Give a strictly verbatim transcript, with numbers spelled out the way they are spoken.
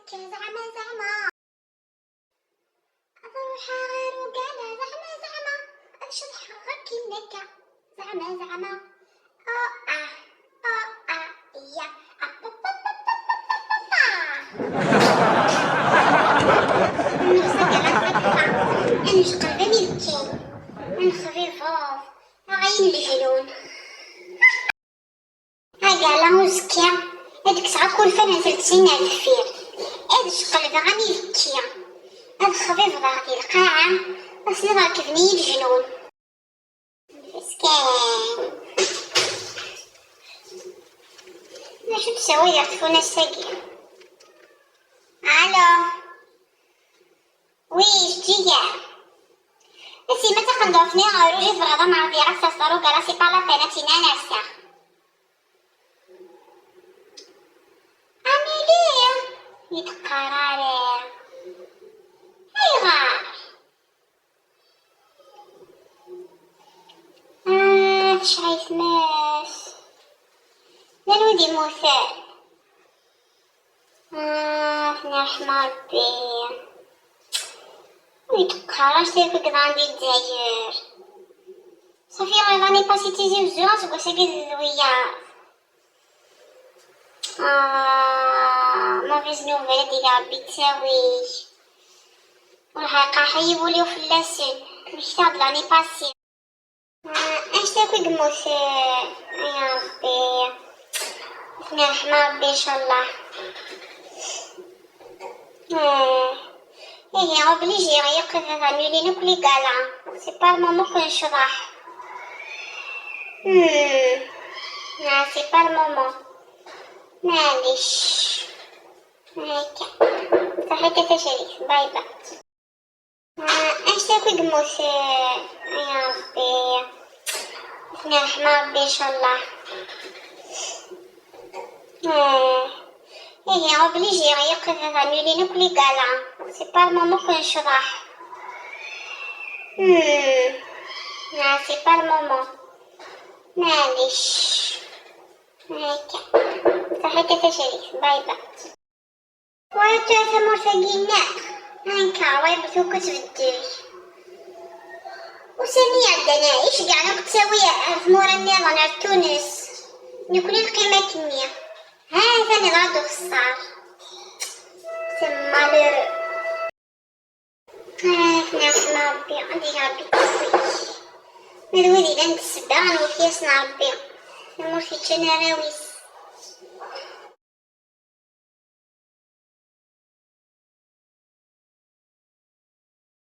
Zeɛma, zeɛma ad ruḥeɣ ɣer ugala, zeɛma, zeɛma ad ceḍḥeɣ akkin akka, zeɛma, zeɛma. Oh, ah, oh, ah, ya. Ah, pa, pa, pa. Nexsa kan ad nekfa, ad necqelb am ibekki, ad nexbibeḍ, aɣayin leǧnun. Agala uzekka, ad kkseɣ akk urfan n telt snin ar deffir. Ad ceqlbeɣ am ibekki. Ad xbibeḍeɣ di lqaɛa, asmi ad rekben-iyi leǧnun. Meskin. D acu d-ssawaleɣ tfunast-agi? Alo. Oui, Jeǧǧiga. A Sima, taqendurt-nni rouge i tebɣiḍ ad m-ɛerḍeɣ ass-a s ḍruga, la, c'est pas la peine, ad tt-in-, ad nerseɣ. Annulé? Ur yi-d-qqar ara. Ayɣer? Ah, tecɛel tmes. Llan wid yemmuten. Ah, ad ten-yerḥem Ṛebbi. Ur yi-d-qqar ara acu akk i yeḍran di Lezzayer. Safi, l'année passée Tizi Wezzu, aseggas-agi d wiyaḍ. Ah, mauvaise nouvelle, ad ig Ṛebbi ttawil. Ur ḥerqaḥ i wul-iw fell-asen. Mmektaɣ-d l'année passée. Ah, anect akk i yemmuten, ay Ṛebbi, ad ten-yerḥem Ṛebbi, ncallah. Ah, ihi, obligé, yeqqim ad annulin akk les galas. C'est pas le moment ad necḍeḥ. Hmm. Ah, c'est pas le moment. Maɛlic. Akka. Saḥit a tacrikt. Bye bye. Ah, anect akk i yemmuten, ay Ṛebbi, ad ten-yerḥem Ṛebbi, ncallah. Ah, ihi, obligé, yeqqim ad annulin akk les galas. C'est pas le moment ad necḍeḥ. Hmm. Ah, c'est pas le moment. Maɛlic. Akka. Saḥit a tacrikt. Bye bye. Wala tura tamurt-agi-nneɣ, anka, wala bu tukkut beddel. Ussan-nni iɛeddan, iceggeɛen akk ttawi ar tmura nniḍen, ar Tunes. Nekkni lqima akkenni. Ha-t-an iḍra-d uxeṣṣar. C'est malheureux. Ah, ad ten-yerḥem Ṛebbi, ad ig Ṛebbi ttawil. Ma d wid yellan d ssebba, ad nwet-yasen Ṛebbi. Tamurt yeččan arraw-is.